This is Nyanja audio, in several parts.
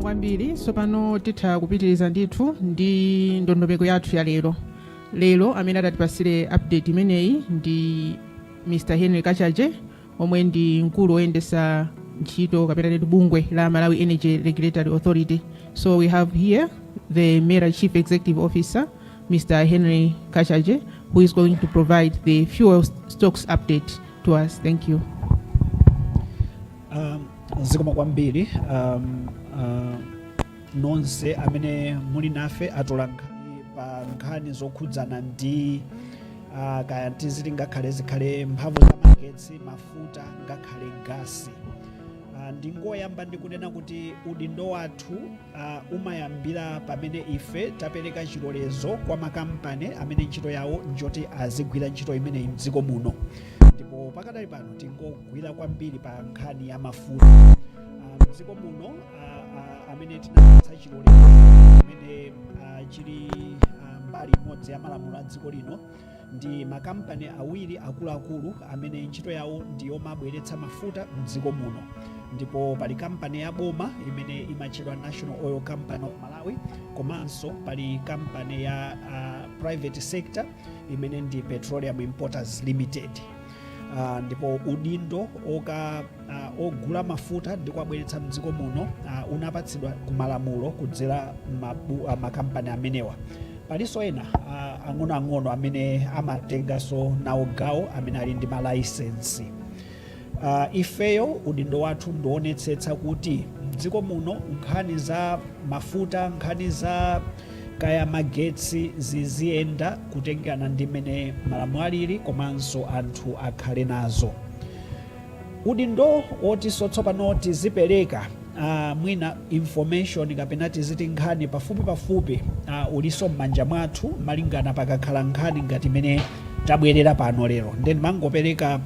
Kwambiri. Tsopano titha kupitiriza ndithu ndi ndondomeko yathu ya lero. Lero amene adatipasire update imeneyi ndi Mr Henry Kachaje, omwe ndi mkulu woyendesa ntchito kapena ndithu bungwe la Malawi Energy Regulatory Authority. So we have here the MERA Chief Executive Officer, Mr Henry Kachaje, who is going to provide the fuel stocks update to us. Thank you. Zikomo kwambiri nonse amene muli nafe atola nkhani pa nkhani zokhudzana ndi kaya tiziti ngakhale zikhale mphamvu za magetsi, mafuta, ngakhale gasi. Ndingoyamba ndikunena kuti udindo wathu umayambira pamene ife tapereka chilolezo kwa makampani amene ntchito yawo njoti azigwira ntchito imeneyi mdziko muno. Ndipo pakadali pano tingogwira kwambiri pa nkhani ya mafuta. Mdziko muno amene tinapatsa chilolezo chimene chili mbali imodzi ya malamulo a dziko lino ndi makampani awiri akuluakulu amene ntchito yawo ndiyomabweretsa mafuta mdziko muno. Ndipo pali kampani ya boma imene imatchedwa National Oil Company of Malawi, komanso pali kampani ya private sector imene ndi Petroleum Importers Limited. Ndipo udindo oka ogula mafuta ndi kuwabweretsa mdziko muno unapatsidwa kumalamulo kudzera makampani amenewa. Palinso ena ang'onoang'ono amene amatenganso nawo gawo, amene ali ndi malaisensi. Ifeyo udindo wathu ndionetsetsa kuti mdziko muno nkhani za mafuta, nkhani za kaya magetsi ziziyenda kutengana ndi mmene malamulo alili, komanso anthu akhale nazo. Udindo wotinso tsopano tizipereka mwina information kapena tiziti nkhani pafupi pafupi ulinso m'manja mwathu, malingana pakakhala nkhani ngati imene tabwerera pano lero. Then mangopereka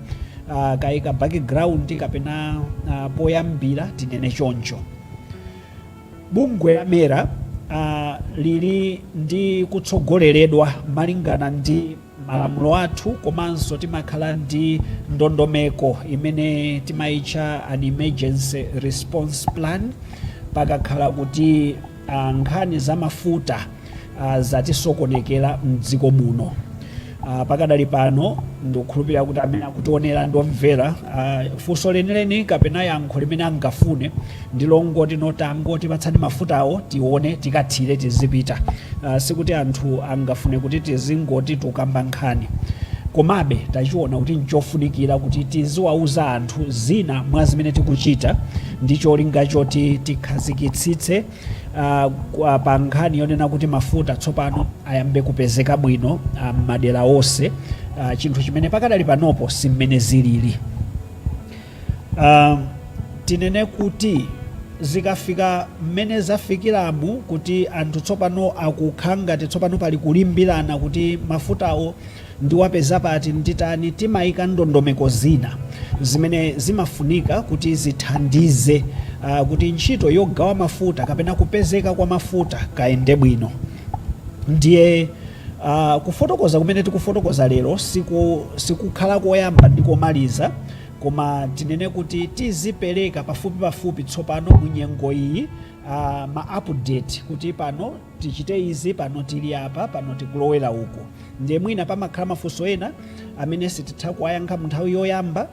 kayika background kapena poyambira tinene choncho. Bungwe la MERA lili ndi kutsogoleredwa malingana ndi malamulo athu, komanso timakhala ndi ndondomeko imene timayitcha an emergency response plan pakakhala kuti nkhani za mafuta zatisokonekera mdziko muno. Pakadali pano ndikukhulupirira kuti amene akutionera ndomvera, funso lenileni kapena yankho limene angafune ndi longoti notangoti patsani mafutawo tione, tikathire, tizipita. Sikuti anthu angafune kuti tizingoti tukamba nkhani, komabe tachiona kuti nchofunikira kuti tiziwauza anthu zina mwa zimene tikuchita ndi cholinga choti tikhazikitsitse pa nkhani yonena kuti mafuta tsopano ayambe kupezeka bwino m'madera onse, chinthu chimene pakadali panopo simmene zilili. Tinene kuti zikafika mmene zafikiramu kuti anthu tsopano akukhala ngati tsopano pali kulimbirana kuti mafutawo ndiwapeza pati, nditani, timayika ndondomeko zina zimene zimafunika kuti zithandize kuti ntchito yogawa mafuta kapena kupezeka kwa mafuta kayende bwino. Ndiye kufotokoza kumene tikufotokoza lero sikukhala koyamba ndi komaliza, koma tinene kuti tizipereka pafupi pafupi tsopano mu nyengo iyi ma update kuti pano tichite izi, pano tili apa, pano tikulowera uku. Ndiye mwina pamakhala mafunso ena amene sititha kuwayankha mu nthawi yoyamba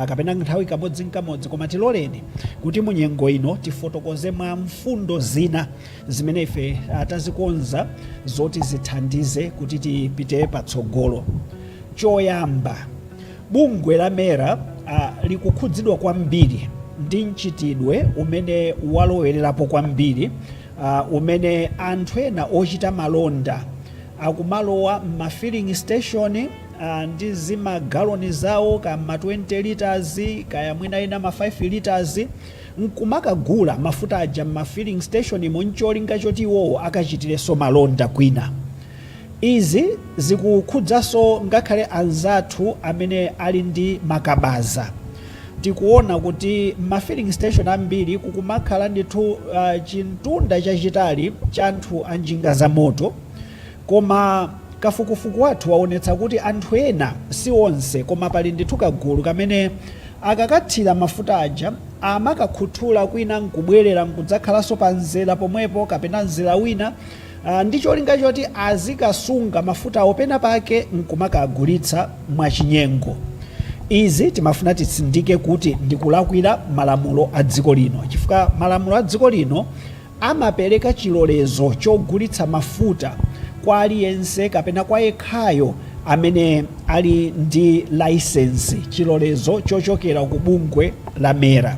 kapena nthawi kamodzi nkamodzi, koma tiloleni kuti mu nyengo ino tifotokoze mwa mfundo zina zimene ife tazikonza zoti zithandize kuti tipite patsogolo. Choyamba, bungwe la MERA likukhudzidwa kwambiri ndi mchitidwe umene walowererapo kwambiri, umene anthu ena ochita malonda akumalowa m'ma filling station ndi zimagaloni zawo, ka ma 20 liters, kaya mwina ena ma 5 liters, nkumakagula mafuta aja m'ma filling station mo ncholinga choti iwowo akachitirenso malonda kwina. Izi zikukhudzanso ngakhale anzathu amene ali ndi makabaza. Tikuona kuti ma filling station ambiri kukumakhala ndithu chintunda chachitali cha anthu a njinga za moto, koma kafukufuku wathu waonetsa kuti anthu ena, si onse, koma pali ndithu kagulu kamene Akakathira mafuta aja, amakakhuthula kwina nkubwerera nkudzakhalanso pa mzera pomwepo kapena mzera wina, ndi cholinga choti azikasunga mafutawo pena pake nkumakagulitsa mwachinyengo. Izi timafuna titsindike kuti ndikulakwira malamulo a dziko lino, chifukwa malamulo a dziko lino amapereka chilolezo chogulitsa mafuta kwa aliyense kapena kwa yekhayo amene ali ndi license, chilolezo chochokera ku bungwe la MERA.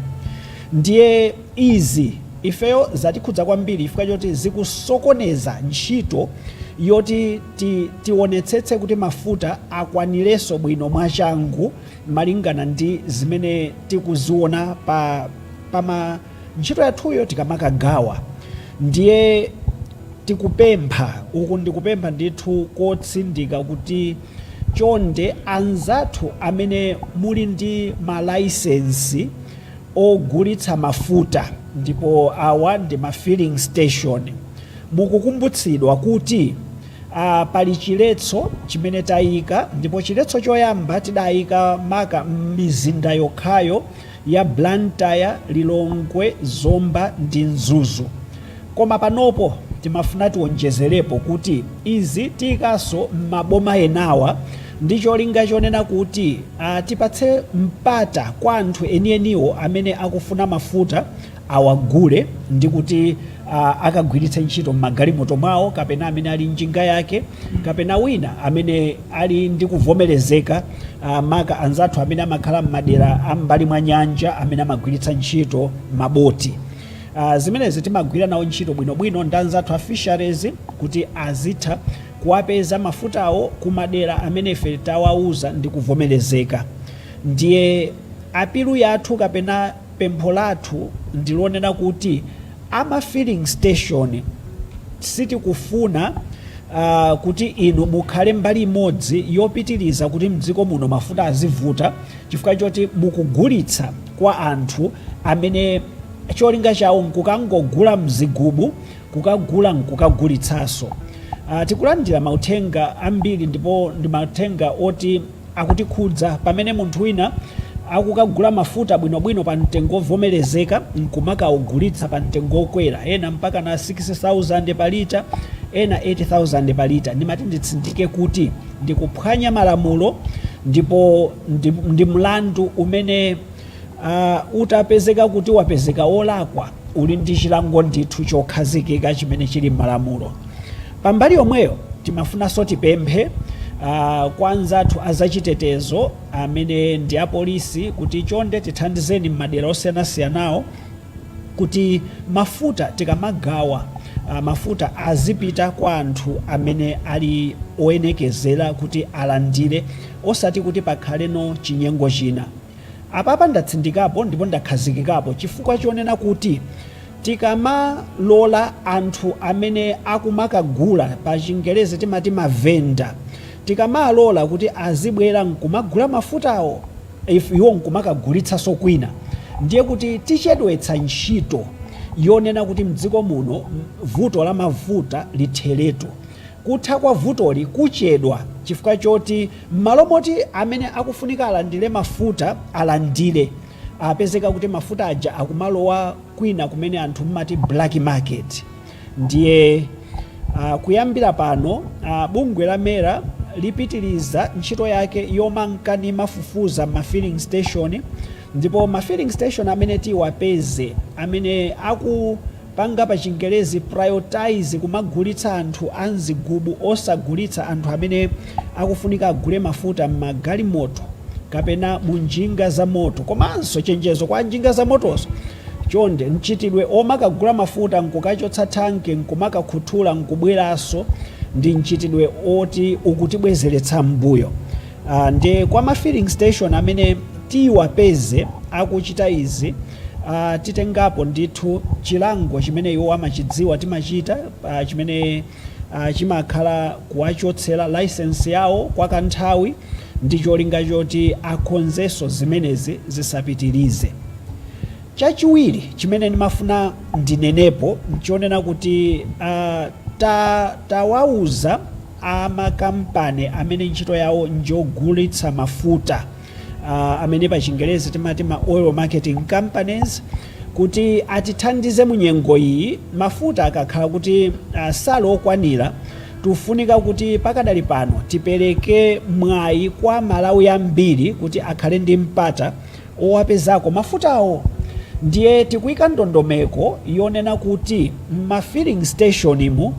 Ndiye izi ifeyo zatikhudza kwambiri chifukwa choti zikusokoneza ntchito yoti tionetsetse kuti mafuta akwanirenso bwino mwachangu malingana ndi zimene tikuziona pa pama ntchito yathuyo tikamakagawa. Ndiye tikupempha, uku ndikupempha ndithu kotsindika, kuti chonde anzathu amene muli ndi malaisensi ogulitsa mafuta, ndipo awa ndi ma filling station, mukukumbutsidwa kuti pali chiletso chimene tayika. Ndipo chiletso choyamba tidayika maka m'mizinda yokhayo ya Blantyre, Lilongwe, Zomba ndi Mzuzu, koma panopo timafuna tionjezerepo kuti izi tiyikanso m'maboma enawa ndi cholinga chonena kuti tipatse mpata kwa anthu enieniwo amene akufuna mafuta awagule ndi kuti akagwiritse ntchito m'magalimoto mwawo, kapena amene ali njinga yake, kapena wina amene ali ndi kuvomerezeka, maka anzathu amene amakhala m'madera ambali mwa nyanja amene amagwiritsa ntchito maboti. Zimenezi timagwira nawo ntchito bwinobwino ndi anzathu a fisheries kuti azitha kuwapeza mafutawo kumadera amene ife tawauza ndi kuvomerezeka. Ndiye appeal yathu kapena pempho lathu ndilonena kuti ama filling station, sitikufuna kuti inu mukhale mbali imodzi yopitiriza kuti mdziko muno mafuta azivuta chifukwa choti mukugulitsa kwa anthu amene cholinga chawo nkukangogula mzigubu, kukagula nkukagulitsanso. Tikulandira mauthenga ambiri ndipo ndi mauthenga oti akutikhudza, pamene munthu wina akukagula mafuta bwinobwino pa mtengo ovomerezeka nkumakaugulitsa pa mtengo okwera, ena mpaka na 6000 pa lita, ena 8000 pa lita. Ndimati nditsindike kuti ndikuphwanya malamulo ndipo ndi mlandu umene utapezeka kuti wapezeka wolakwa, uli ndi chilango ndithu chokhazikika chimene chili m'malamulo. Pambali yomweyo, timafunanso tipemphe kwa anzathu azachitetezo amene ndi apolisi kuti chonde tithandizeni m'madera osiyanasiyanawo kuti mafuta tikamagawa, mafuta azipita kwa anthu amene ali oyenekezera kuti alandire, osati kuti pakhaleno chinyengo china. Apapa ndatsindikapo ndipo ndakhazikikapo chifukwa chonena kuti tikamalola anthu amene akumakagula, pa Chingerezi timati mavenda, tikamalola kuti azibwera nkumagula mafutawo, iwo nkumakagulitsanso kwina, ndiye kuti tichedwetsa ntchito yonena kuti mdziko muno vuto la mafuta litheretu. Kutha kwa vutoli kuchedwa chifukwa choti m'malo moti amene akufunika alandire mafuta alandire, apezeka kuti mafuta aja akumalowa kwina kumene anthu mmati black market. Ndiye kuyambira pano, bungwe la MERA lipitiriza ntchito yake yomankani mafufuza ma filling station, ndipo ma filling station amene tiwapeze amene akupanga pa Chingerezi prioritize kumagulitsa anthu anzigubu osagulitsa anthu amene akufunika agule mafuta m'magalimoto kapena mu njinga za moto. Komanso chenjezo kwa njinga za motozo: chonde, mchitidwe omakagula mafuta nkukachotsa thanki nkumakakhuthula nkubweranso ndi mchitidwe oti ukutibwezeretsa mbuyo. Ndi kwa ma filling station amene tiwapeze akuchita izi, titengapo ndithu chilango chimene iwo amachidziwa timachita, chimene chimakhala kuwachotsera license yawo kwa kanthawi ndi cholinga choti akonzenso zimenezi zisapitirize. Chachiwiri chimene ndimafuna ndinenepo nchonena kuti tawauza amakampani amene ntchito yawo njogulitsa mafuta. amene pa Chingerezi timati ma oil marketing companies, kuti atithandize mu nyengo iyi. Mafuta akakhala kuti sali okwanira, tufunika kuti pakadali pano tipereke mwayi kwa Malawi ambiri kuti akhale ndi mpata owapezako mafutawo. Ndiye tikuyika ndondomeko yonena kuti ma filling station mu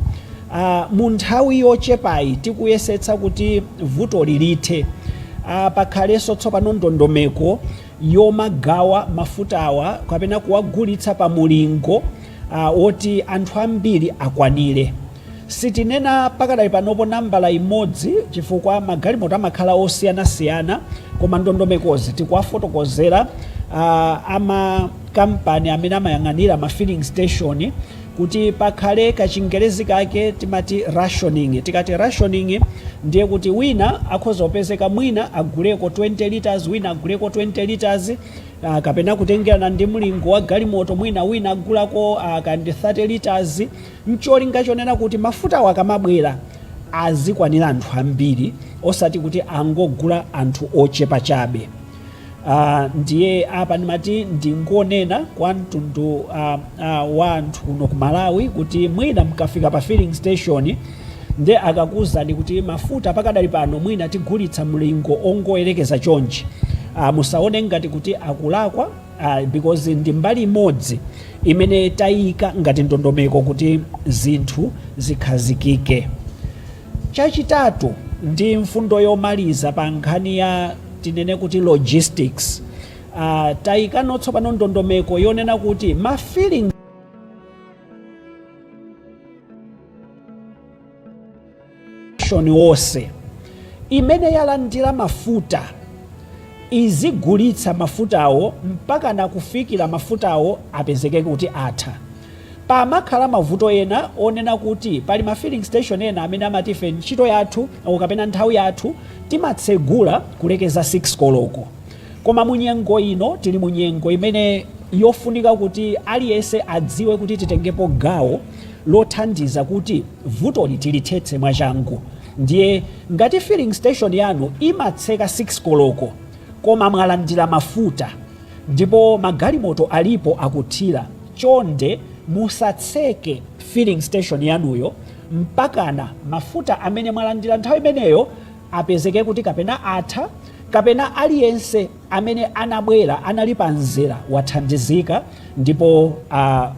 mu nthawi yochepayi tikuyesetsa kuti vuto lilithe, pakhalenso tsopano ndondomeko yomagawa mafutawa kapena kuwagulitsa pa mulingo woti anthu ambiri akwanire. Sitinena pakadali panopo nambala imodzi chifukwa magalimoto amakhala osiyanasiyana, koma ndondomekozi tikuwafotokozera amakampani amene amayang'anira ma filling station kuti pakhale kachingerezi kake timati rationing. Tikati rationing, ndiye kuti wina akhoza kupezeka mwina aguleko 20 liters, wina aguleko 20 liters, kapena kutengerana ndi mlingo wa galimoto, mwina wina agulako kandi 30 liters, ncholinga chonena kuti mafutawo akamabwera azikwanira anthu ambiri, osati kuti angogula anthu ochepa chabe. Ndiye apa ndimati ndingonena kwa mtundu wa anthu kuno ku Malawi kuti mwina mkafika pa filling station, nde akakuwuzani kuti mafuta pakadali pano mwina tigulitsa mlingo ongoyerekeza chonchi, musaone ngati kuti akulakwa, because ndi mbali imodzi imene tayika ngati ndondomeko kuti zinthu zikhazikike. Chachitatu ndi mfundo yomaliza pa nkhani ya tinene kuti logistics, tayikano tsopano ndondomeko yonena kuti ma filling station wonse imene yalandira mafuta izigulitsa mafutawo mpaka nakufikira mafutawo apezeke kuti atha. Pamakhala mavuto ena onena kuti pali ma filling station ena amene amati ife ntchito yathu kapena nthawi yathu timatsegula kulekeza 6 koloko, koma munyengo ino tili munyengo imene yofunika kuti aliyense adziwe kuti titengepo gawo lothandiza kuti vutoli tilithetse mwachangu. Ndiye ngati filling station yanu imatseka 6 koloko koma mwalandira mafuta ndipo magalimoto alipo akuthira, chonde musatseke filling station yanuyo mpakana mafuta amene mwalandira nthawi imeneyo apezeke kuti kapena atha, kapena aliyense amene anabwera anali pa mzera wathandizika ndipo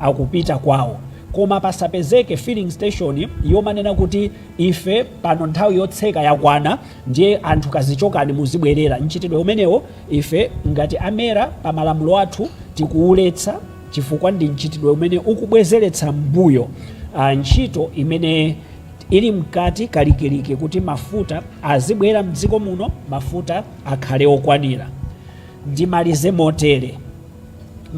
akupita kwawo. Koma pasapezeke filling station yomanena kuti ife pano nthawi yotseka yakwana, ndiye anthu kazichokani muzibwerera. Mchitidwe umenewo ife ngati a MERA pa malamulo athu tikuuletsa, chifukwa ndi mchitidwe umene ukubwezeretsa mbuyo ntchito imene ili mkati kalikiliki kuti mafuta azibwera mdziko muno, mafuta akhale okwanira. Ndimalize motere: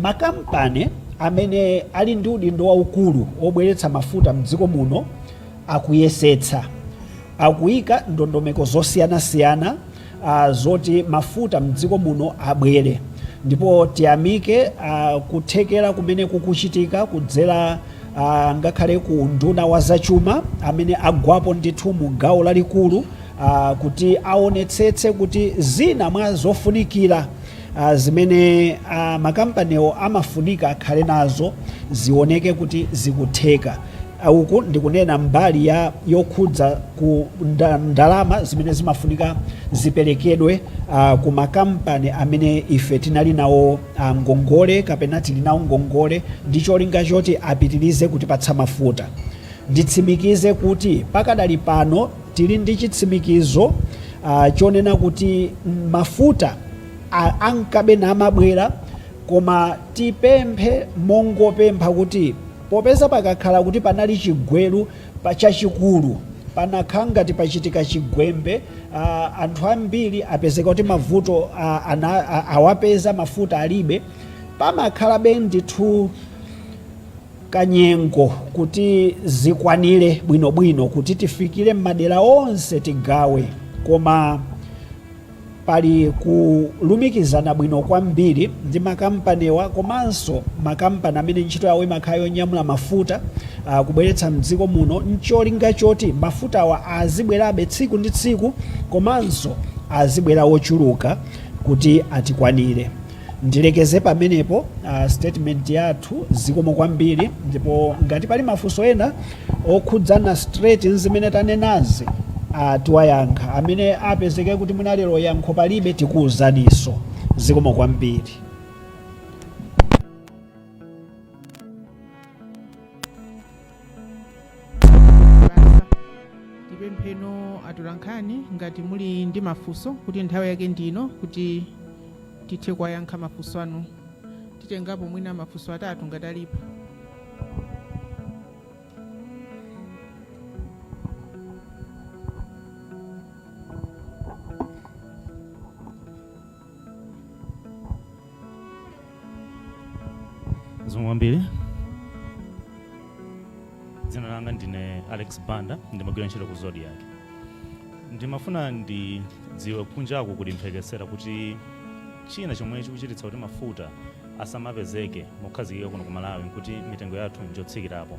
makampani amene ali ndi udindo waukulu obweretsa mafuta mdziko muno akuyesetsa, akuyika ndondomeko zosiyanasiyana zoti mafuta mdziko muno abwere, ndipo tiyamike kuthekera kumene kukuchitika kudzera ngakhale ku nduna wa zachuma amene agwapo ndithu mu gawo lalikulu kuti aonetsetse kuti zina mwa zofunikira zimene makampaniwo amafunika akhale nazo zioneke kuti zikutheka. Uku ndikunena mbali ya yokhudza ku ndalama zimene zimafunika ziperekedwe ku makampani amene ife tinali nawo ngongole kapena tili nawo ngongole, ndi cholinga choti apitirize kutipatsa mafuta. Nditsimikize kuti pakadali pano tili ndi chitsimikizo chonena kuti mafuta ankabe namabwera, koma tipemphe mongopempha kuti popeza pakakhala kuti panali chigweru pa chachikulu, panakhala ngati pachitika chigwembe, anthu ambiri apezeka kuti mavuto awapeza, mafuta alibe, pamakhalabe ndithu kanyengo kuti zikwanire bwinobwino kuti tifikire m'madera onse tigawe. Koma pali kulumikizana bwino kwambiri ndi makampaniwa komanso makampani amene ntchito yawo imakhala yonyamula mafuta kubweretsa mdziko muno, ncholinga choti mafutawa azibwerabe tsiku ndi tsiku komanso azibwera ochuluka. Kuti atikwanire. Ndilekeze pamenepo statement yathu. Zikomo kwambiri, ndipo ngati pali mafunso ena okhudzana straight nzimene tanenazi, tiwayankha. Amene apezeke kuti mwina lero yankho palibe, tikuwuzaninso. Zikomo kwambiri. Basa tipempheno atolankhani, ngati muli ndi mafunso, kuti nthawi yake ndino kuti tithe kuwayankha mafunso anu. Titengapo mwina mafunso atatu ngati alipo. Zikomo kwambiri. Dzina langa ndine Alex Banda, ndimagwira ntchito ku Zodiak. Ndimafuna ndidziwe, kunjaku kuli mphekesera kuti china chomwe chikuchititsa kuti mafuta asamapezeke mokhazikika kuno ku Malawi nkuti mitengo yathu njotsikirapo.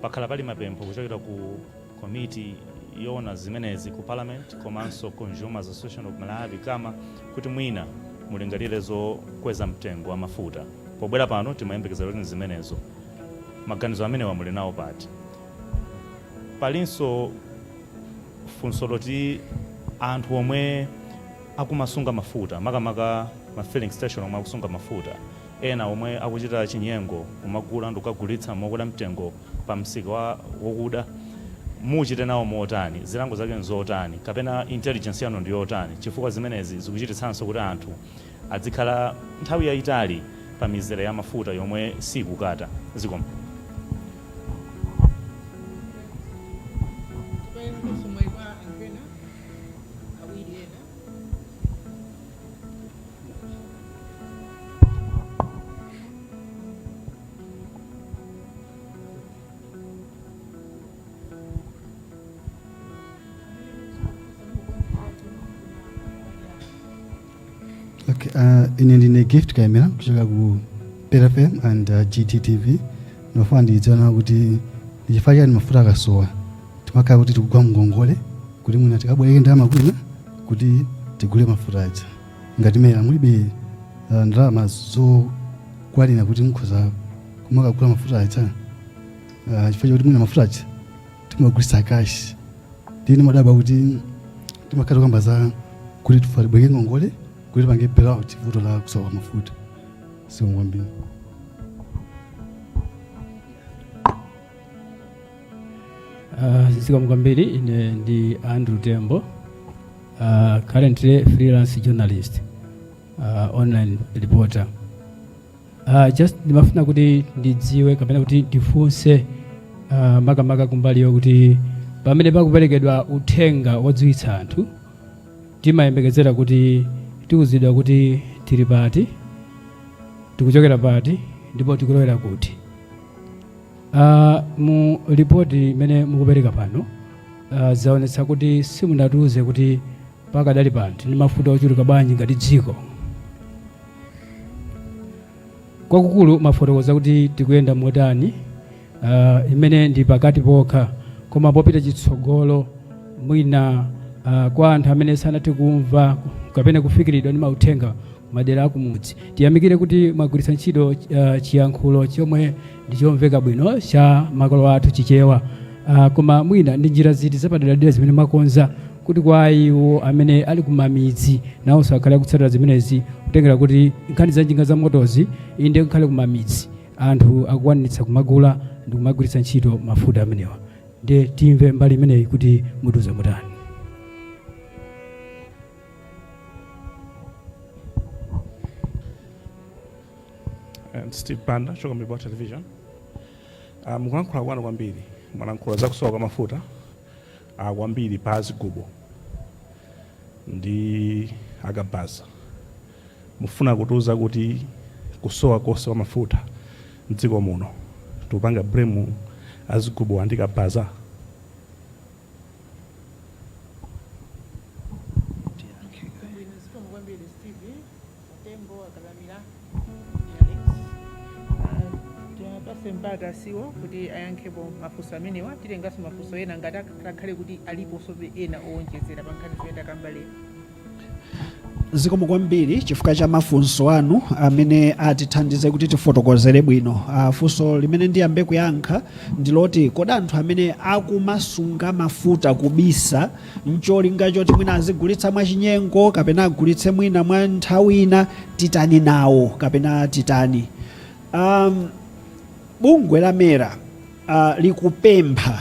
Pakhala pali mapempho kuchokera ku komiti yoona zimenezi ku Parliament komanso Consumers Association of Malawi, kama kuti mwina mulingalire zokweza mtengo wa mafuta. Pobwera pano timayembekezera kuti zimenezo, maganizo amenewa muli nawo pati? Palinso funso loti anthu omwe akumasunga mafuta, makamaka ma filling station omwe akusunga mafuta, ena omwe akuchita chinyengo kumagula ndi kukagulitsa mokwera mtengo pa msika wa wokuda, muchite nawo motani? Zilango zake nzotani, kapena intelligence yanu ndi yotani? Chifukwa zimenezi zikuchititsanso kuti anthu adzikhala nthawi yayitali pa mizere ya mafuta yomwe sikukata. Zikomo. Tipayenso mwayi kwa anthu ena awiri ena. Okay, ine ndine Gift Kaimira kuchoka ku Pet FM and GTTV. Ndimafuna ndidziwe kuti ndi chifukwa chani mafuta akasowa timakhala kuti tikugwa mngongole, kuti mwina tikabwereke ndalama kwina kuti tigule mafuta aja, ngati MERA mulibe ndalama zokwanira kuti mukhoza kumakagula mafuta aja, chifukwa chakuti mwina mafuta aja timagulitsa cash. Ndine madabwa kuti timakhala tikamba za kuti tifa tibwereke ngongole kuti tipange bail out vuto la kusowa kwa mafuta. Zikomo kwambiri. Zikomo kwambiri. Ine ndi Andrew Tembo, currently freelance journalist, online reporter. Just ndimafuna kuti ndidziwe kapena kuti ndifunse, makamaka kumbali yokuti pamene pakuperekedwa uthenga wodziwitsa anthu, timayembekezera kuti tiwuzidwa kuti tili pati, tikuchokera pati, ndipo tikulowera kuti. Mu ripoti imene mukupereka pano, zaonetsa kuti simunatiuze kuti pakadali pano tili mafuta ochuluka bwanji ngati dziko. Kwakukulu mafotokoza kuti tikuyenda motani, imene ndi pakati pokha, koma popita chitsogolo mwina, kwa anthu amene sanathe kumva kapena kufikiridwa ndi mauthenga madera akumudzi, tiyamikire kuti mwagwiritsa ntchito chiyankhulo chomwe ndi chomveka bwino cha makolo athu, Chichewa. Koma mwina ndi njira ziti zapaderadera zimene mwakonza kuti kwa iwo amene ali kumamidzi nawonso akhale akutsatira zimenezi, kutengera kuti nkhani za njinga za motozi inde kukhale kumamidzi anthu akukwaniritsa kumagula ndi kumagwiritsa ntchito mafuta amenewa? Ndiye timve mbali imeneyi kuti mutiuze motani. And Steve Banda, choka Mibawa Television. Mukulankhula kwanu kwambiri mwalankhula za kusowa kwa mafuta kwambiri pa azigubo ndi akabaza. Mufuna kutiuza kuti kusowa konse kwa mafuta mdziko muno tikupanga blame azigubo ndi kabaza? Bwino, zikomo kwambiri Steve Tembo, Akalamira ndi Alex. Tiwapase mpata siwo kuti ayankhepo mafunso amenewa. Titenganso mafunso ena ngati akhale kuti aliponso ena owonjezera pa nkhani zimene takamba lero. Zikomo kwambiri chifukwa cha mafunso anu amene atithandize kuti tifotokozere bwino. Funso limene ndiyambe kuyankha ndiloti, kodi anthu amene akumasunga mafuta kubisa mcholinga choti mwina azigulitsa mwachinyengo kapena agulitse mwina mwa nthawi ina, titani nawo kapena titani? Bungwe la MERA likupempha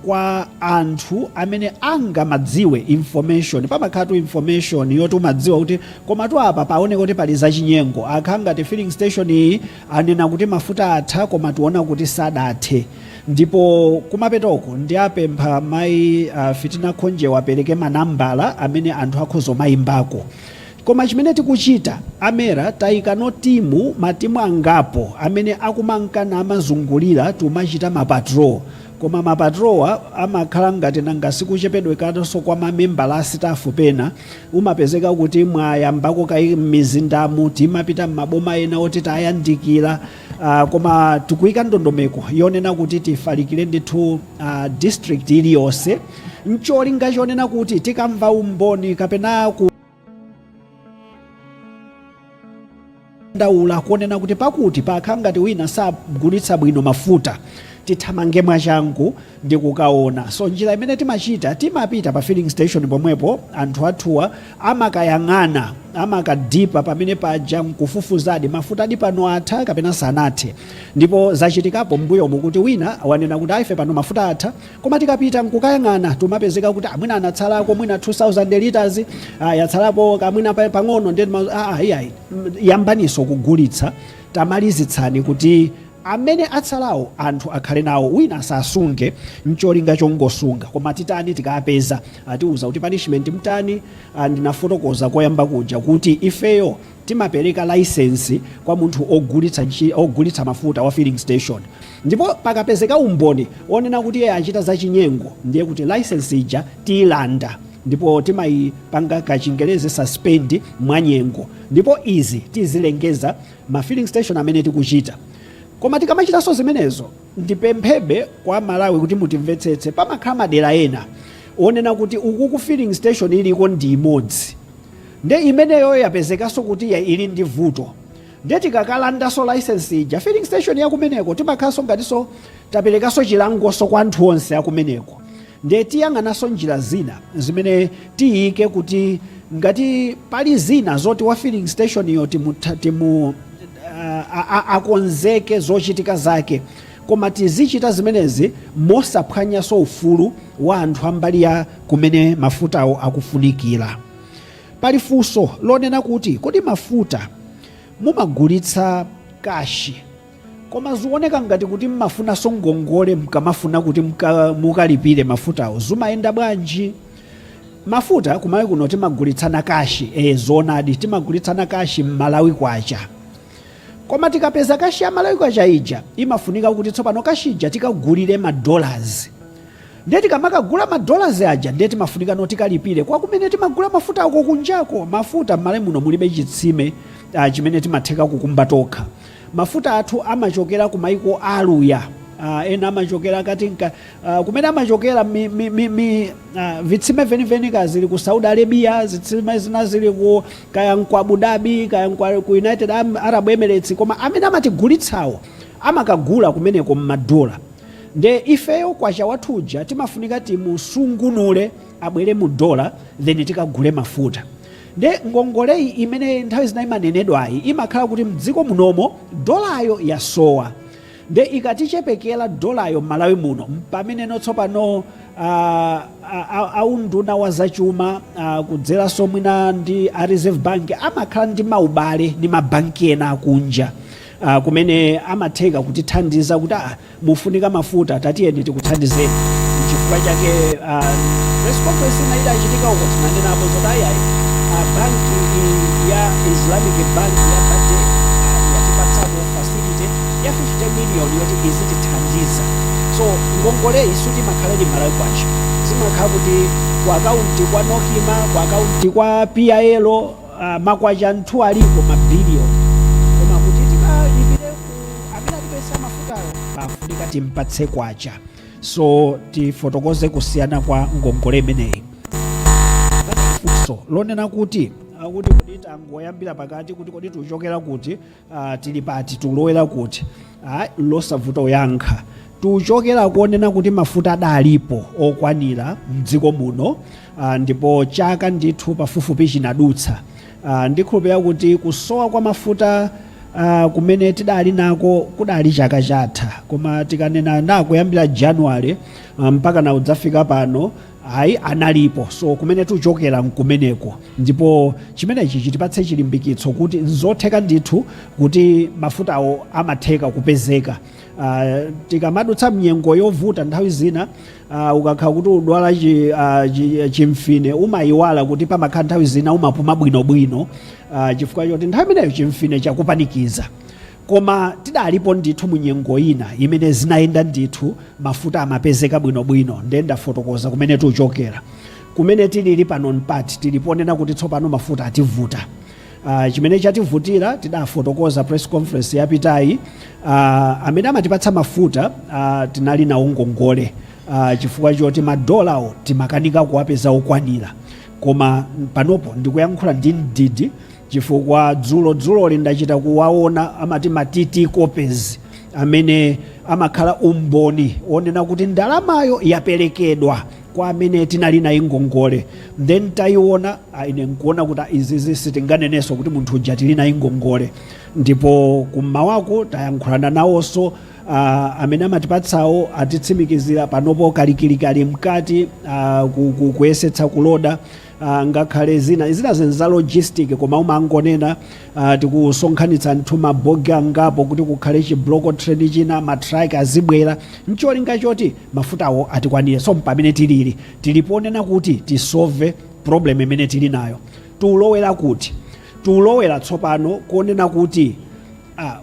kwa anthu amene angamadziwe information. Pamakhalatu information yoti umadziwa kuti komatu apa paoneka kuti pali zachinyengo, akhala ngati filling station iyi anena kuti mafuta atha koma tiona kuti sadathe. Ndipo kumapetoko ndiapempha mayi Fitina Khonjewa apereke manambala amene anthu akhoza mayimbako. Koma chimene tikuchita a MERA, tayikano timu, matimu angapo amene akumankana amazungulira, tumachita ma patrol. Koma ma patrolwa amakhala ngati nanga sikuchepedwekanso kwa mamembala a staff, pena umapezeka kuti mwayambako kayi m'mizindamu, timapita m'maboma ena oti tayandikira, koma tikuyika ndondomeko yonena kuti tifalikire ndithu district iliyonse, mcholinga chonena kuti tikamva umboni kapena kudandaula kuonena kuti pakuti pakhala ngati wina sagulitsa bwino mafuta, tithamange mwachangu ndi kukaona. So njira imene timachita, timapita pa filling station pomwepo, anthu athuwa amakayang'ana, amakadipa pamene paja nkufufuzadi mafuta adi pano atha kapena sanathe. Ndipo zachitikapo m'mbuyomu kuti wina wanena kuti aife pano mafuta atha, koma tikapita nkukayang'ana tumapezeka kuti amwina anatsalako mwina 2000 liters, yatsalapo kamwina pang'ono. Ndiye iyayi, yambaniso kugulitsa, tamalizitsani kuti amene atsalawo anthu akhale nawo, wina asasunge mcholinga chongosunga. Koma titani tikapeza? Atiuza kuti punishment mtani? Ndinafotokoza koyamba kuja kuti ifeyo timapereka license kwa munthu ogulitsa mafuta wa filling station, ndipo pakapezeka umboni onena kuti iye achita zachinyengo, ndiye kuti license ija tiyilanda ndipo timayipanga kachingerezi suspend mwanyengo. Ndipo izi tizilengeza ma filling station amene tikuchita. Koma tikamachitanso zimenezo, ndipemphebe kwa Malawi kuti mutimvetsetse, pamakhala madera ena onena kuti uku ku filling station iliko ndi imodzi, nde imeneyo yapezekanso kuti ya ili ndi vuto, nde tikakalandanso license ija filling station yakumeneko, timakhalanso ngatinso taperekanso chilangonso kwa anthu onse akumeneko. Nde tiyang'ananso njira zina zimene tiyike kuti ngati pali zina zoti wa filling station iyo timu akonzeke zochitika zake, koma tizichita zimenezi mosaphwanyanso ufulu wa anthu ambali ya kumene mafutawo akufunikira. Pali funso lonena kuti kodi mafuta mumagulitsa cash, koma zikuoneka ngati kuti mmafunanso ngongole mkamafuna kuti mukalipire mafutawo, zimayenda bwanji? Mafuta kumayi kuno timagulitsana cash, zoonadi, timagulitsana cash m'Malawi kwacha. Koma tikapeza cash ya Malawi kwacha ija, imafunika kuti tsopano cash ija tikagulire ma dollars. Ndiye tikamakagula ma dollars aja, ndiye timafunika no tikalipire kwa kumene timagula mafuta ako kunjako. Mafuta m'Malawi muno mulibe chitsime chimene timatheka kukumba tokha. Mafuta athu amachokera ku maiko aluya, ena amachokera katinka kumene amachokera mi vitsime veniveni ka zili ku Saudi Arabia, zitsime zina zili ku kaya ku Abu Dhabi, kaya ku United Arab Emirates, koma amene amatigulitsawo amakagula kumeneko mmadola. Nde ifeyo kwacha wathuja timafunika timusungunule abwere mu dola, then tikagule mafuta. Nde ngongoleyi imene nthawi zina imanenedwayi imakhala kuti mdziko munomo dolayo yasowa. Nde ikatichepekera dolayo m'Malawi muno, pameneno tsopano aunduna wa zachuma kudzeranso mwina ndi a Reserve Bank amakhala ndi maubale ndi mabanki ena akunja kumene amatheka kutithandiza kuti mufunika mafuta, tatiyeni tikuthandizeni. Chifukwa chake press conference ina idachitika uko, tinanenapo zoti ayayi, banki ya Islamic Bank ya Badea yatipatsako facility ya 50 million yoti izitithandiza. So ngongoleyi sutimakhala ili Malawi kwacha, zimakhala kuti ku akaunti kwa NOCMA, ku akaunti kwa PIL, makwacha nthu aliko mabiliyoni, koma kuti tikalipire ku amene atipesa mafutayo pafunika timpatse kwacha. So tifotokoze kusiyana kwa ngongole imeneyi. Funso lonena kuti Akuti kodi tangoyambira pakati kuti kodi tikuchokera kuti, tili pati, tikulowera kuti? Losavuta kuyankha. Tikuchokera kuonena kuti mafuta adalipo okwanira mdziko muno, ndipo chaka ndithu pafupifupi chinadutsa. Ndikhulupirira kuti kusowa kwa mafuta kumene tidali nako kudali chaka chatha, koma tikanena na kuyambira January mpaka na udzafika pano, ayi, analipo. So kumene tikuchokera nkumeneko, ndipo chimenechi chitipatse chilimbikitso kuti nzotheka ndithu kuti mafutawo amatheka kupezeka. Tikamadutsa mnyengo yovuta, nthawi zina ukakhala kuti udwala chimfine, umayiwala kuti pamakhala nthawi zina umapuma bwinobwino, chifukwa choti nthawi imeneyo chimfine chakupanikiza. Koma tidalipo ndithu mu nyengo ina imene zinayenda ndithu, mafuta amapezeka bwinobwino. Ndiye ndafotokoza kumene tikuchokera. Kumene tilili pano mpati tiliponena kuti tsopano mafuta ativuta. Chimene chativutira tidafotokoza press conference yapitayi. Amene amatipatsa mafuta tinali nawo ngongole, chifukwa choti madolawo timakanika kuwapeza okwanira. Koma panopo ndikuyankhula ndi mdidi, chifukwa dzulo dzuloli ndachita kuwaona, amati ma TT copies amene amakhala umboni onena kuti ndalamayo yaperekedwa kwa amene tinali naye ngongole. Then tayiona, ine nkuona kuti izizi sitinganenenso kuti munthu uja tili naye ngongole. Ndipo kummawako tayankhulana nawonso amene amatipatsawo, atitsimikizira panopo kalikilikali mkati kuyesetsa kuloda, ngakhale zina zina zinthu za logistic, koma umangonena tikusonkhanitsa nthu mabogi angapo kuti kukhale chi block train china, ma truck azibwera ncholinga choti mafutawo atikwanire. So pamene tilili, tiliponena kuti tisolve problem imene tili nayo. Tiulowera kuti tiulowera tsopano kuonena kuti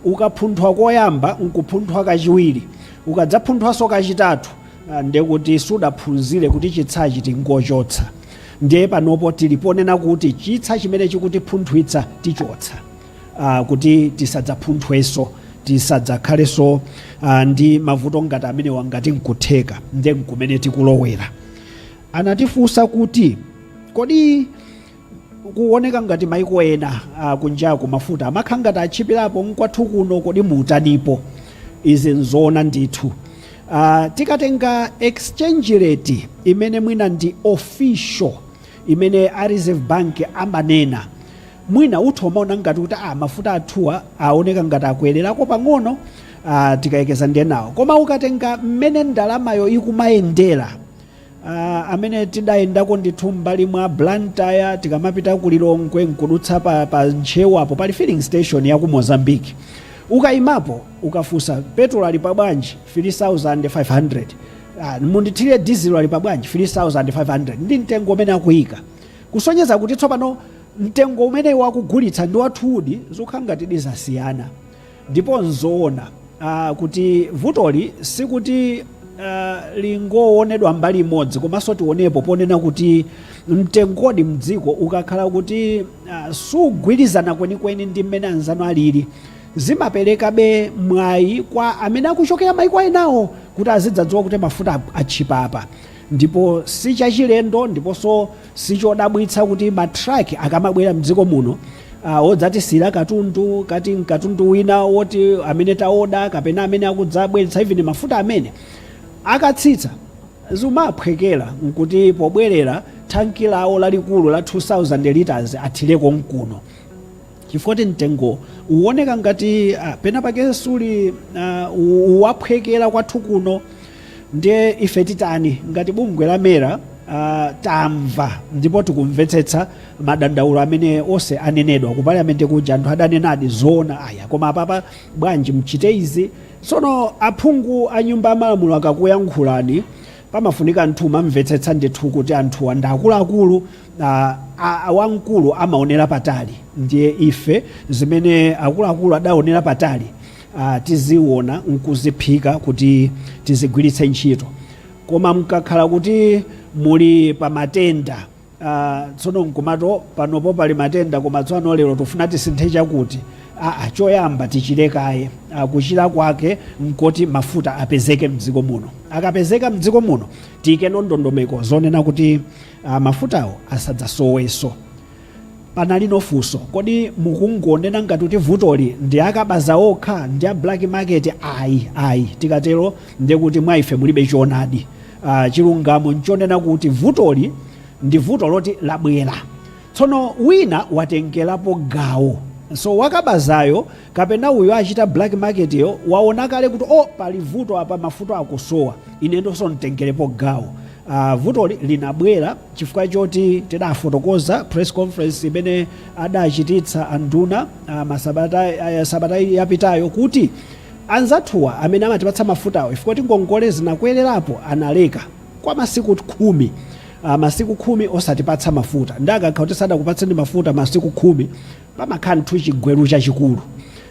ukapunthwa koyamba nkupunthwa kachiwiri, ukadzapunthwanso kachitatu, ndekuti sudaphunzire kuti chitsachi tingochotsa. Ndiye panopo tiliponena kuti chitsa chimene chikutipunthwitsa tichotsa, kuti tisadzapunthwenso, tisadzakhalenso ndi mavuto ngati amenewa ngati nkutheka. Ndiye nkumene tikulowera. Anatifunsa kuti kodi kuoneka ngati maiko ena kunjaku mafuta amakhala ngati atchipirapo, nkwathu kuno kodi mutanipo? Izi nzoona ndithu. Tikatenga exchange rate imene mwina ndi official, imene a Reserve Bank amanena, mwina utha umaona ngati kuti mafuta athuwa aoneka ngati akwererako pang'ono tikayekeza ndiye nawo. Koma ukatenga mmene ndalamayo ikumayendera, amene tidayendako ndithu mbali mwa Blantyre, tikamapita ku Lilongwe nkudutsa pa Ntcheu apo pali filling station ya ku Mozambique, ukayimapo ukafunsa petrol ali pabwanji, 3500, mundithire diesel ali pabwanji, 3500, ndi mtengo umene akuyika, kusonyeza kuti tsopano mtengo umene wakugulitsa ndi wathudi zikukhala ngati zasiyana. Ndipo nzoona kuti vutoli sikuti lingoonedwa mbali imodzi, komanso tionepo ponena kuti mtengodi mdziko ukakhala kuti sugwirizana kwenikweni ndi mmene anzanu alili, zimaperekabe mwayi kwa amene akuchokera maiko enawo kuti azidzadziwa kuti mafuta atchipa apa. Ndipo si chachilendo ndiponso sichodabwitsa kuti ma truck akamabwera mdziko muno odzatisiyira katundu, kati katundu wina woti amene taoda kapena amene akudzabweretsa even mafuta amene akatsitsa, zimaphwekera nkuti pobwerera thanki lawo lalikulu la 2000 liters athireko mkuno, chifukwa kuti mtengo uwoneka ngati pena pake suli uwaphwekera kwathu kuno. Ndiye ife titani ngati bungwe la MERA? Tamva ndipo tikumvetsetsa madandaulo amene onse anenedwa ku parliament kuja. Anthu adanenadi zoona, aya, koma apapa bwanji mchite izi? Tsono aphungu a Nyumba ya Malamulo akakuyankhulani, pamafunika anthu umamvetsetsa ndithu kuti anthuwa ndi akuluakulu, wamkulu amaonera patali. Ndiye ife zimene akuluakulu adaonera patali tiziona nkuziphika kuti tizigwiritse ntchito. Koma mkakhala kuti muli pa matenda, tsono nkumato panopo pali matenda, koma tsopano lero tifuna tisinthe chakuti, choyamba tichilekaye. Kuchira kwake nkoti mafuta apezeke mdziko muno. Akapezeka mdziko muno, tiyike ndondomeko zonena kuti mafutawo asadzasowenso. Panali funso, kodi mukungonena ngati kuti vutoli ndi akabaza okha ndi a black market? Ayi, ayi, tikatero ndiye kuti mwa ife mulibe choonadi. Chilungamo nchonena kuti vutoli ndi vuto loti labwera tsono wina watengerapo gawo. So wakabazayo kapena uyo achita black market yo waona kale kuti, oh, pali vuto apa, mafuta akusowa, ine ndonso nditengerepo gawo. Vutoli linabwera chifukwa choti tidafotokoza press conference imene adachititsa anduna masabata sabata yapitayo kuti anzathuwa amene amatipatsa mafutawo, chifukwa kuti ngongole zinakwererapo, analeka kwa masiku 10, masiku 10 osatipatsa mafuta. Ndakakha kuti sadakupatseni mafuta masiku 10, pamakhala nthu chigweru chachikulu.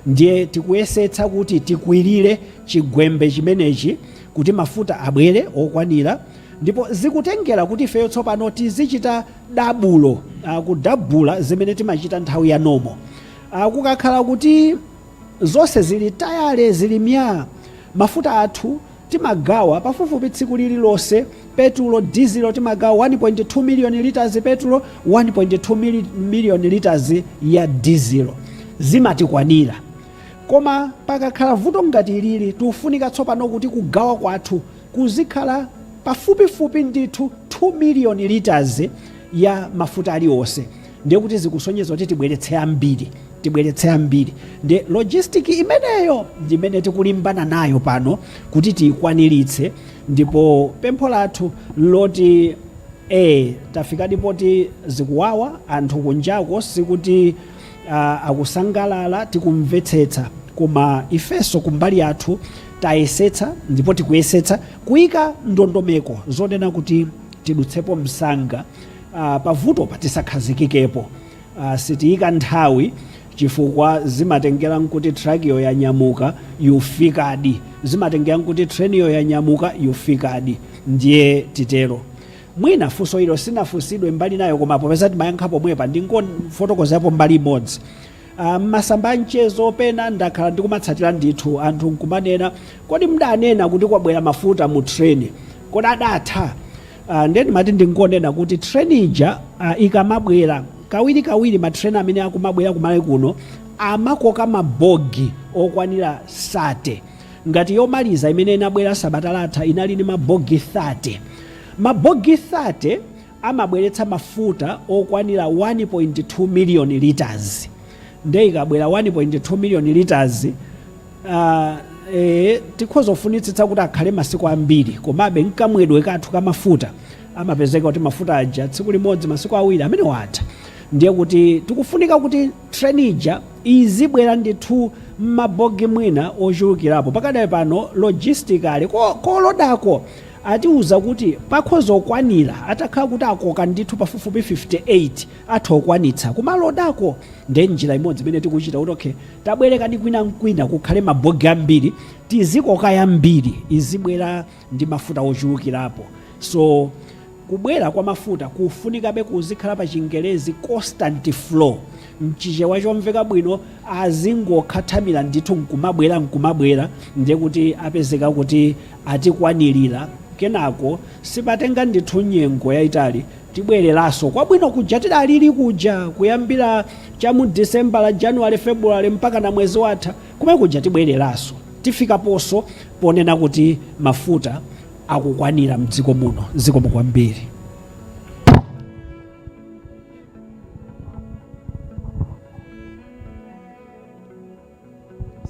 Ndiye tikuyesetsa kuti tikwirire chigwembe chimenechi kuti mafuta abwere okwanira, ndipo zikutengera kuti ifeyo tsopano tizichita double, kudabula zimene timachita nthawi ya normal. Kukakhala kuti zonse zili tayale, zili myaa, mafuta athu timagawa pafupifupi tsiku lililonse, petulo, dizelo, timagawa 1.2 million liters petulo, 1.2 million liters ya dizelo, zimatikwanira. Koma pakakhala vuto ngati ilili, tikufunika tsopano kuti kugawa kwathu kuzikhala pafupifupi ndithu 2 million liters ya mafuta aliwonse. Ndiye kuti zikusonyeza kuti tibweretse ambiri, tibweretse ambiri. Ndi logistic imeneyo ndimene tikulimbana nayo pano kuti tiyikwaniritse. Ndipo pempho lathu loti tafikadi poti zikuwawa anthu kunjako, sikuti akusangalala, tikumvetsetsa, koma ifenso kumbali yathu tayesetsa ndipo tikuyesetsa kuyika ndondomeko zonena kuti tidutsepo msanga pavuto patisakhazikikepo. Sitiyika nthawi chifukwa zimatengera nkuti truck-yo yanyamuka yufikadi, zimatengera nkuti train-yo yanyamuka yufikadi. Ndiye titero, mwina funso ilo sinafunsidwe mbali nayo, koma popeza timayankha pomwepa ndingofotokozapo mbali imodzi. Masamba a mchezo pena ndakhala ndikumatsatira ndithu, anthu nkumanena, kodi mdanena kuti kwabwera mafuta mu train, kodi adatha? Ndiye ndimati ndingonena kuti train ija ikamabwera kawiri kawiri, ma train amene akumabwera kumalawi kuno amakoka mabogi okwanira 30. Ngati yomaliza imene inabwera sabata latha inali ndi mabogi 30. Mabogi 30 amabweretsa mafuta okwanira 1.2 million liters. Nde ikabwera 1.2 million liters, tikhoza kufunitsitsa kuti akhale masiku ambiri, komabe nkamwedwe kathu kamafuta amapezeka kuti mafuta aja tsiku limodzi, masiku 2 amene watha. Ndiye kuti tikufunika kuti train ija izibwera ndithu m'mabogi mwina ochulukirapo. Pakadali pano logistically kolodako atiuza kuti pakhoza okwanira, atakhala kuti akoka ndithu pafupifupi 58 atha okwanitsa kumalodako. Ndiye njira imodzi imene tikuchita kuti okay, tabwereka ndi kwina nkwina kukhale mabogi ambiri, tizikoka yambiri, izibwera ndi mafuta ochulukirapo. So kubwera kwa mafuta kufunikabe kuzikhala pa Chingerezi constant flow, mchichewa chomveka bwino azingokhathamira ndithu nkumabwera nkumabwera. Ndiye kuti apezeka kuti atikwanirira, kenako sipatenga ndithu nyengo yayitali, tibwereranso kwabwino kuja tidalili kuja, kuyambira cha mu December la January, February mpaka na mwezi watha, kumene kuja tibwereranso, tifikaponso ponena kuti mafuta akukwanira mdziko muno. Zikomo kwambiri.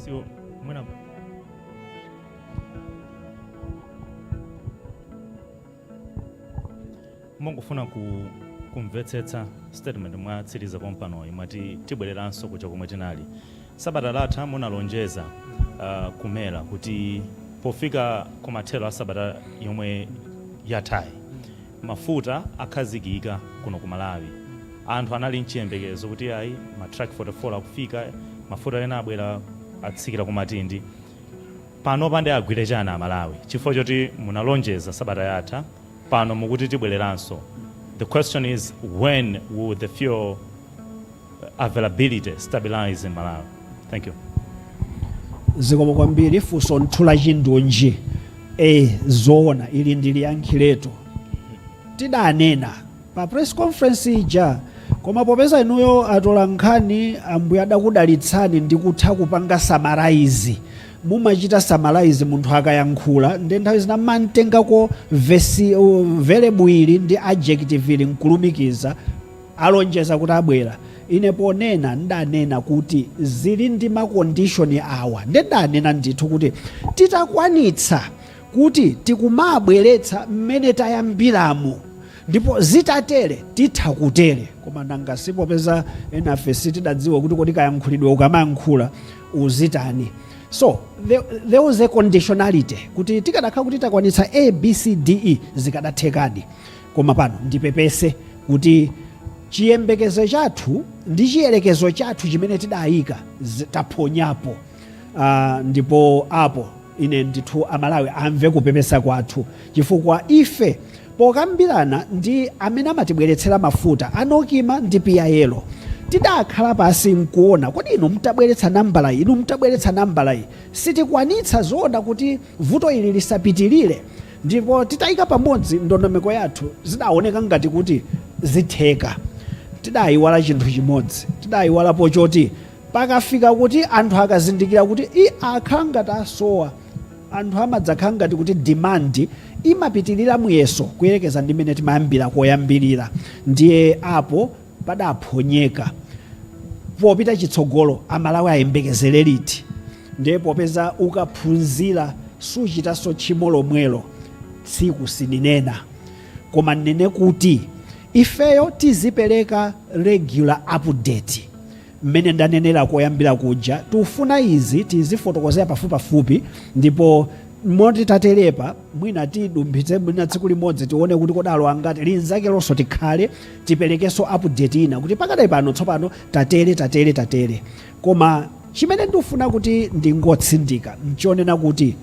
Siwo mwina mongofuna kumvetsetsa statement mwatsiriza pompanoyi, mwati tibwereranso kuja komwe tinali. Sabata latha munalonjeza kumera kuti pofika kumathero a sabata yomwe yathayi mafuta akhazikika kuno ku Malawi. Anthu anali mchiyembekezo kuti ayi, ma truck 44 akufika, mafuta ena abwera, atsikira ku Matindi. Pano pande agwire chani Amalawi, chifukwa choti munalonjeza sabata yatha, pano mukuti tibwereranso? The question is, when will the fuel availability stabilize in Malawi? Thank you. Zikomo kwambiri, funso nthula chindunji. Zoona, ili ndiliyankhiletu. Tidanena pa press conference ija, koma Koma popeza inuyo atola nkhani, Ambuye adakudalitsani ndi kutha kupanga summarize, mumachita summarize munthu akayankhula, ndi nthawi zina mantengako vesi, verb ili ndi adjective ili nkulumikiza. Alonjeza kuti abwera. Ine ponena ndanena kuti zili ndi ma condition awa, ndendanena ndithu kuti titakwanitsa kuti tikumabweretsa mmene tayambiramo ndipo zitatere titha kutere. Koma nanga sipopeza enafe sitidadziwa kuti kodi kayankhulidwe ukamayankhula uzitani? So there was a conditionality kuti tikadakhala kuti takwanitsa A, B, C, D, E, zikadathekadi. Koma pano ndipepese kuti chiyembekezo chathu ndi chiyerekezo chathu chimene tidayika taphonyapo. Ndipo apo ine ndithu Amalawi amve kupepesa kwathu, chifukwa ife pokambirana ndi amene amatibweretsera mafuta, a NOCMA ndi PIL, tidakhala pasi nkuona kodi inu mtabweretsa nambala iyi, inu mtabweretsa nambala iyi, sitikwanitsa zoona kuti vuto ili lisapitirire? Ndipo titayika pamodzi ndondomeko yathu, zidaoneka ngati kuti zitheka. Tidayiwala chinthu chimodzi, tidayiwalapo choti pakafika kuti anthu akazindikira kuti i akhala ngati asowa, anthu amadzakhala ngati kuti demand imapitirira muyeso kuyerekeza ndi mmene timayambira koyambirira. Ndiye apo padaphonyeka. Popita chitsogolo, Amalawi ayembekezere liti? Ndiye popeza ukaphunzira suchitanso tchimo lomwelo, tsiku sininena, koma nnene kuti ifeyo tizipereka regular update. Mmene ndanenera koyambira kuja, tufuna izi tizifotokozera pafupipafupi, ndipo moti taterepa mwina tidumphitse mwina tsiku limodzi, tione kuti kodalo angati linzake lonso, tikhale tiperekenso update ina kuti pakadali pano tsopano tatere, tatere, tatere. Koma chimene ndifuna kuti ndingotsindika nchonena kuti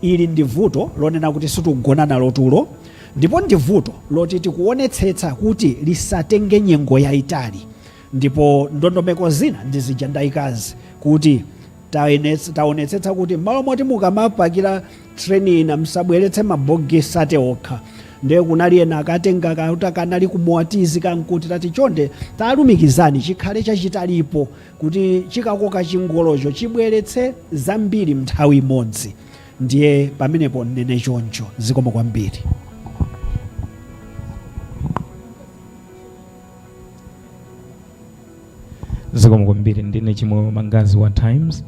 ili ndi vuto lonena kuti sitikugona nalo tulo, ndipo ndi vuto loti tikuonetsetsa kuti lisatenge nyengo yayitali. Ndipo ndondomeko zina ndi zija ndayikazi kuti taonetsetsa kuti m'malo moti mukamapakira treni ina msabweretse mabogi 30 okha. Ndiye kunali ena akatenga kauta kanali kumuwatizi kankuti tati chonde talumikizani chikhale chachitalipo kuti chikakoka chingolocho chibweretse zambiri mnthawi imodzi. Ndiye pamenepo nnene choncho. Zikomo kwambiri. Zikomo kwambiri. Ndine Chimwe Mangazi wa Times.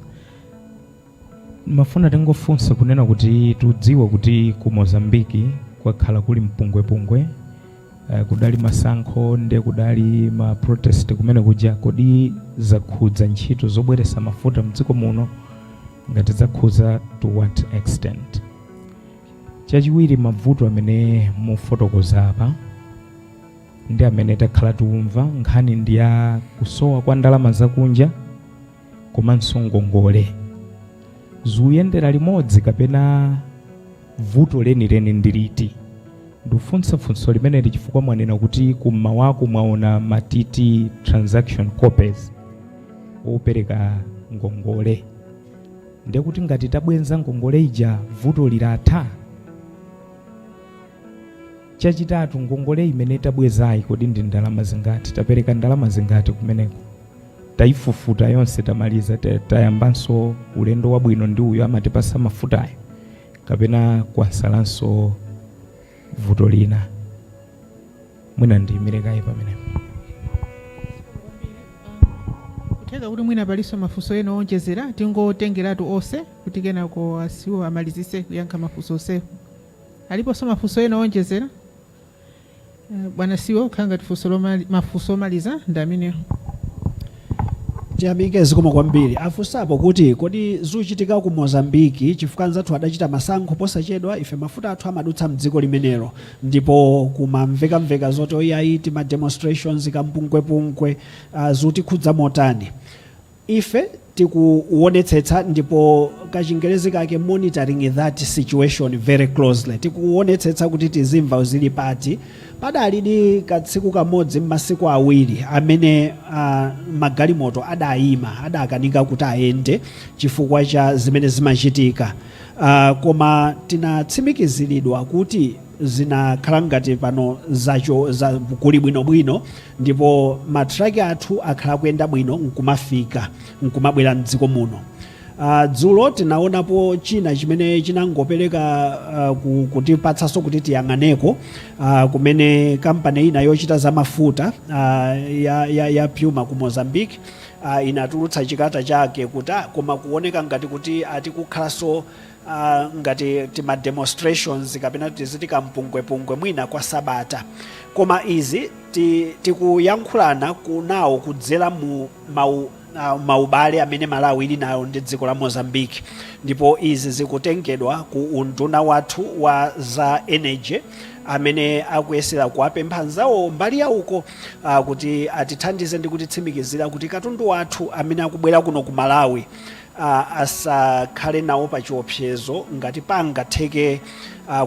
Mafuna tingofunsa kunena kuti tudziwa kuti ku Mozambiki kwakhala kuli mpungwepungwe, kudali masankho, ndiye kudali ma protest kumene kuja. Kodi zakhudza ntchito zobweretsa mafuta mdziko muno? Ngati zakhudza, to what extent? Chachiwiri, mavuto amene mufotokoza apa ndi amene takhala tikumva, nkhani ndi ya kusowa kwa ndalama zakunja komanso ngongole, zikuyendera limodzi kapena vuto lenileni ndi liti? Ndikufunsa funso limeneli chifukwa mwanena kuti kummawaku mwaona matiti transaction copies opereka ngongole. Ndiye kuti ngati tabwenza ngongole ija, vuto lilatha? Chachitatu, ngongole imene tabwezayi, kodi ndi ndalama zingati? Tapereka ndalama zingati kumeneko? Tayifufuta yonse, tamaliza, tayambanso ulendo wabwino ndi uyo amatipasa mafutayo, kapena kwasalanso vuto lina? Mwina ndiyimire kaye pamenepo. Kutheka kuti mwina palinso mafunso ena owonjezera, tingotengeratu onse kuti kenako asiwo amalizise kuyankha mafunso onsewo. Aliponso mafunso ena owonjezera? Bwana siwo, kukhala ngati funso mafunso omaliza ndi amenewo. Tiyamike, zikomo kwambiri. Afunsapo kuti kodi zikuchitika ku Mozambiki, chifukwa anzathu adachita masankho posachedwa, ife mafuta athu amadutsa mdziko limenelo, ndipo kumamvekamveka zoti oyayi tima demonstrations, kampungwepungwe, zikutikhudza motani? Ife tikuonetsetsa, ndipo kachingerezi kake monitoring that situation very closely. Tikuonetsetsa kuti tizimva zili pati. Padalidi katsiku kamodzi m'masiku 2 amene magalimoto adayima, adakanika kuti ayende chifukwa cha zimene zimachitika, koma tinatsimikiziridwa kuti Zinakhala ngati pano zacho za kuli bwinobwino, ndipo matraki athu akhala akuyenda bwino nkumafika, nkumabwera mdziko muno. Dzulo tinaonapo china chimene chinangopereka kutipatsanso kuti tiyang'aneko kumene kampani ina yochita za mafuta ya Puma ku Mozambique inatulutsa chikalata chake kuti koma kuoneka ngati kuti atikukhalanso ngati tima demonstrations kapena tiziti kampungwepungwe mwina kwa sabata. Koma izi tikuyankhulana kunawo kudzera mu maubale amene Malawi ili nayo ndi dziko la Mozambique, ndipo izi zikutengedwa ku unduna wathu wa za energy amene akuyesera kuwapempha anzawo mbali yauko kuti atithandize ndi kutitsimikizira kuti katundu wathu amene akubwera kuno ku Malawi asakhale nawo pa chiopsezo ngati pangatheke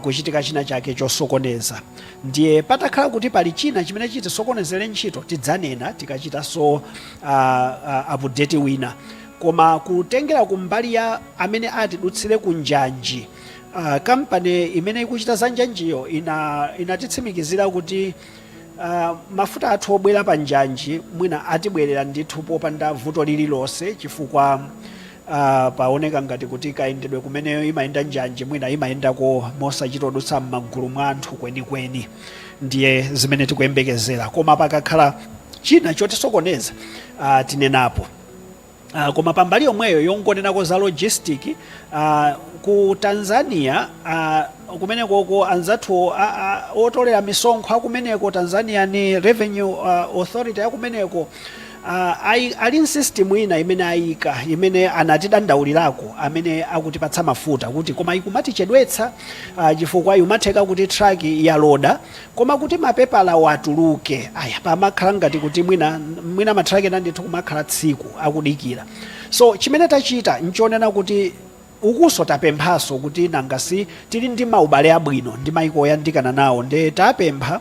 kuchitika china chake chosokoneza. Ndiye patakhala kuti pali china chimene chitisokonezere ntchito, tidzanena tikachitanso update wina. Koma kutengera kumbali ya amene atidutsire ku njanji, kampani imene ikuchita za njanjiyo inatitsimikizira kuti mafuta athu obwera pa njanji mwina atibwerera ndithu popanda vuto lililonse, chifukwa paoneka ngati kuti kayendedwe kumene imayenda njanji mwina imayendako mosachitodutsa m'magulu mwa anthu kwenikweni. Ndiye zimene tikuyembekezera, koma pakakhala china chotisokoneza tinenapo. Koma pambali yomweyo yongonenako za logistic, ku Tanzania kumenekoko anzathu otolera misonkho akumeneko, Tanzania ni Revenue Authority yakumeneko, ali system ina imene ayika, imene anatidandaulirako amene akutipatsa mafuta kuti koma ikumatichedwetsa, chifukwa imatheka kuti truck yaloda, koma kuti mapepala watuluke aya pamakhala ngati kuti mwina matraki ena ndithu kumakhala tsiku akudikira. So chimene tachita nchonena kuti ukuso tapemphaso kuti nangasi tili ndi maubale abwino ndi maiko oyandikana nawo, nde tapempha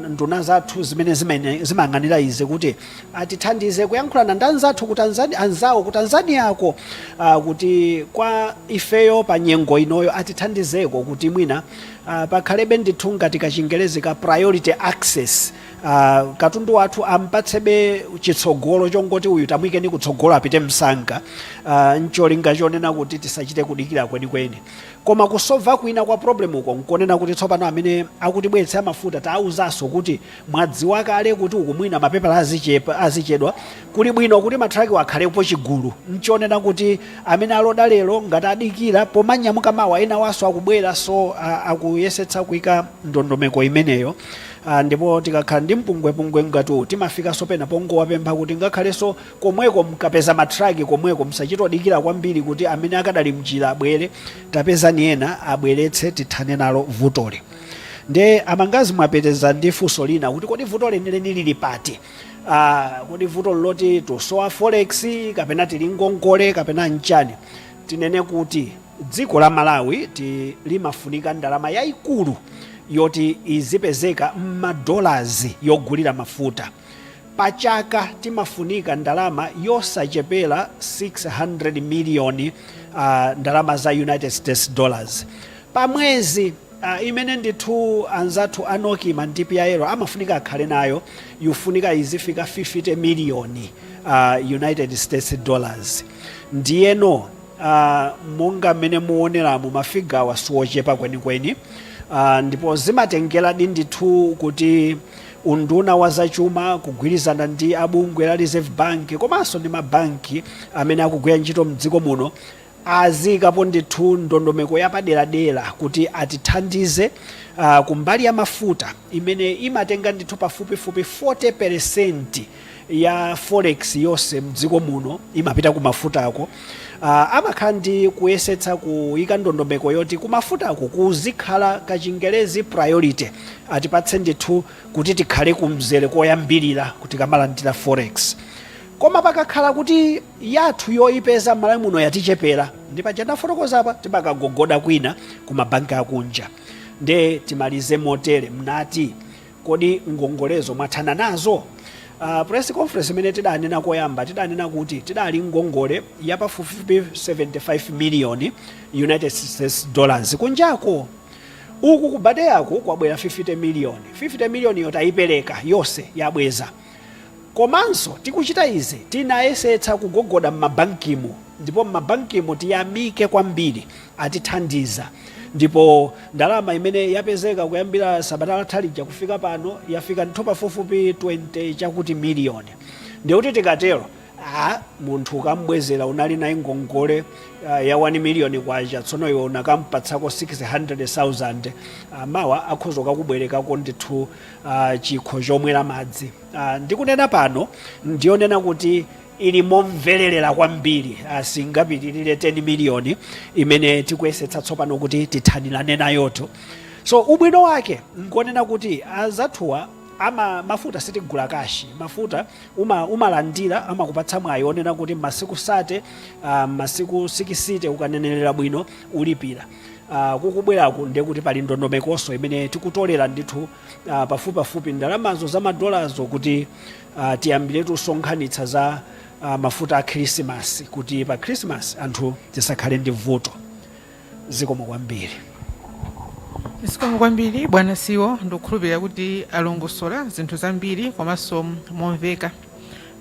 nduna zathu zimene zimayang'anira izi kuti atithandize kuyankhulana ndi anzathu ku Tanzania, anzawo ku Tanzaniako, kuti kwa ifeyo pa nyengo inoyo atithandizeko kuti mwina pakhalebe ndithu ngati kachingerezi ka priority access, katundu wathu ampatsebe chitsogolo chongoti uyu tamuyikeni kutsogolo apite msanga, ncholinga chonena kuti tisachite kudikira kwenikweni. Koma kusova kwina kwa problem uko nkonena kuti tsopano amene akutibweretsera mafuta taawuzanso kuti mwadziwa kale kuti uku mwina mapepala azichepa, azichedwa, kuli bwino kuti matraki akhalepo chigulu, nchonena kuti amene aloda lero ngati adikira pomanyamuka mawa, ena waso akubwera. So akuyesetsa kuyika ndondomeko imeneyo. Ndipo tikakhala ndi mpungwepungwe ngati uwu, timafikanso pena pongowapempha kuti ngakhalenso komweko mkapeza matraki komweko musachitodikira kwambiri kuti amene akadali mnjira abwere, tapezani ena abweretse tithane nalo vutoli. Nde amangazi mwapeteza ndi funso lina kuti kodi vuto lenileni lili pati? Kodi vuto loti tusowa forex kapena tili ngongole kapena nchani? Tinene kuti dziko la Malawi limafunika ndalama yayikulu yoti izipezeka m'madollars yogulira mafuta. Pachaka timafunika ndalama yosachepera 600 miliyoni ndalama za United States dollars pamwezi, imene ndithu anzathu a NOCMA ndi PIL amafunika akhale nayo, yufunika izifika 50 miliyoni United States dollars. Ndiyeno monga mmene muoneramu, mafigawa siwochepa kwenikweni, ndipo zimatengeradi ndithu kuti unduna wa zachuma kugwirizana ndi abungwe la Reserve Bank komanso ndi mabanki amene akugwira ntchito mdziko muno aziyikapo ndithu ndondomeko yapaderadera kuti atithandize kumbali ya mafuta imene imatenga ndithu pafupifupi 40% ya forex yonse mdziko muno imapita ku mafutako. Amakhala ndi kuyesetsa kuyika ndondomeko yoti kumafutako kuzikhala kachingerezi priority, atipatse ndithu kuti tikhale kumzere koyambirira kuti kamalandira forex. Koma pakakhala kuti yathu yoyipeza m'Malawi muno yatichepera, ndi paja ndafotokoza apa, timakagogoda kwina ku mabanki akunja. Nde timalize motere, mnati kodi ngongolezo mwathana nazo? Press conference imene tidanena koyamba, tidanena kuti tidali ngongole yapafupifupi 75 million United States dollars kunjako. Uku ku BADEAku kwabwera 50 miliyoni. 50 miliyoni yo tayipereka yonse, yabweza. Komanso tikuchita izi, tinayesetsa kugogoda m'mabankimu, ndipo m'mabankimu tiyamike kwambiri, atithandiza. Ndipo ndalama imene yapezeka kuyambira sabata latha lija kufika pano yafika ndithu pafupifupi 20 chakuti miliyoni. Ndikuti tikatero, a munthu ukambwezera unali naye ngongole ya 1 miliyoni kwacha, tsono iwe unakampatsako 600,000, mawa akhoza kukakubwerekako ndithu chikho chomwera madzi. Ndikunena pano ndionena kuti ili momvererera kwambiri, singapitirire 10 miliyoni imene tikuyesetsa tsopano kuti tithanirane nayoto. So ubwino wake nkuonena kuti azathuwa ama mafuta sitigula cash. Mafuta umalandira, amakupatsa mwayi onena kuti masiku 30, masiku 60, ukanenerera bwino ulipira. Kukubweraku ndiye kuti pali ndondomekonso imene tikutolera ndithu pafupipafupi ndalamazo za madolazo kuti tiyambire tusonkhanitsa za mafuta a Khrisimasi, kuti pa Khrisimasi anthu tisakhale ndi vuto. Zikomo kwambiri. Zikomo kwambiri, bwana CEO. Ndikukhulupirira kuti alongosola zinthu zambiri komanso momveka.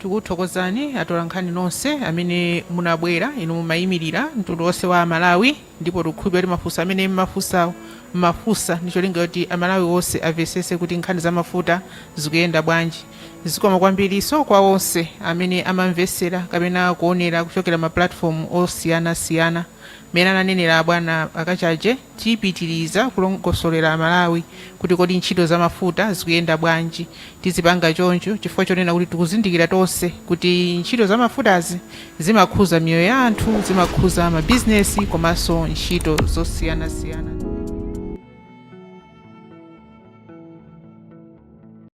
Tikuthokozani atolankhani nonse amene munabwera. Inu mumayimirira mtundu wonse wa Amalawi, ndipo tikukhulupirira kuti mafunso amene mmafunsawo mmafunsa ndi cholinga kuti Amalawi onse amvesese kuti nkhani za mafuta zikuyenda bwanji. Zikomo kwambiriso kwa onse amene amamvesera kapena kuonera kuchokera ma platform osiyanasiyana. Mmene ananenera bwana Akachaje, tipitiriza kulongosolera Amalawi kuti kodi ntchito za mafuta zikuyenda bwanji. Tizipanga choncho chifukwa chonena kuti tikuzindikira tonse kuti ntchito za mafutazi zimakhuza miyoyo ya anthu, zimakhuza mabizinesi komanso ntchito zosiyanasiyana.